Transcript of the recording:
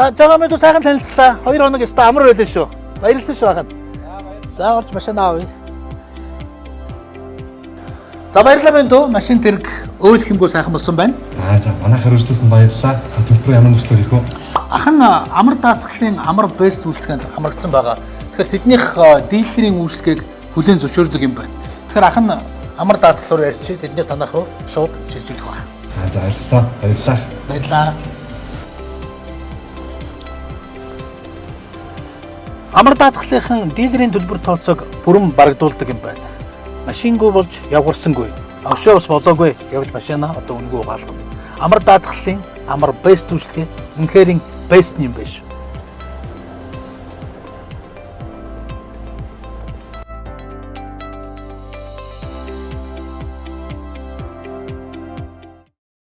За жага мэдүү сайхан танилцлаа. 2 хоног өстө амар байлаа шүү. Баярлсан шүү ахын. За орж машин авъя. За баярлалаа байна дөө. Машин тэрэг өөл хэмгүү сайхан болсон байна. Аа за манайхаар үргэлжлүүлсэн баярлалаа. Та төлбөрөө ямар нөхцлөөр хийх вэ? Ах нь амар даатгалын амар бест үйлчлэгээнд хамрагдсан байгаа. Тэгэхээр тэднийх дилерийн үйлчлэгийг хүлээн зөвшөөрдөг юм байна. Тэгэхээр ах нь амар даатгал руу ярьчих тэдний танах руу шууд шилжүүлэх байх. Аа за баярлалаа. Баярлалаа. Баярлалаа. Амар даатгалынхан дилерийн төлбөр тооцоог бүрэн барагдуулдаг юм байна. Машингүй болж явгарсангүй. Овшоо ус болоогүй явж машина одоо үнэгүй угаалгана. Амар даатгалын амар бест үйлчлэгээ үнэхээр бест юм байна шүү.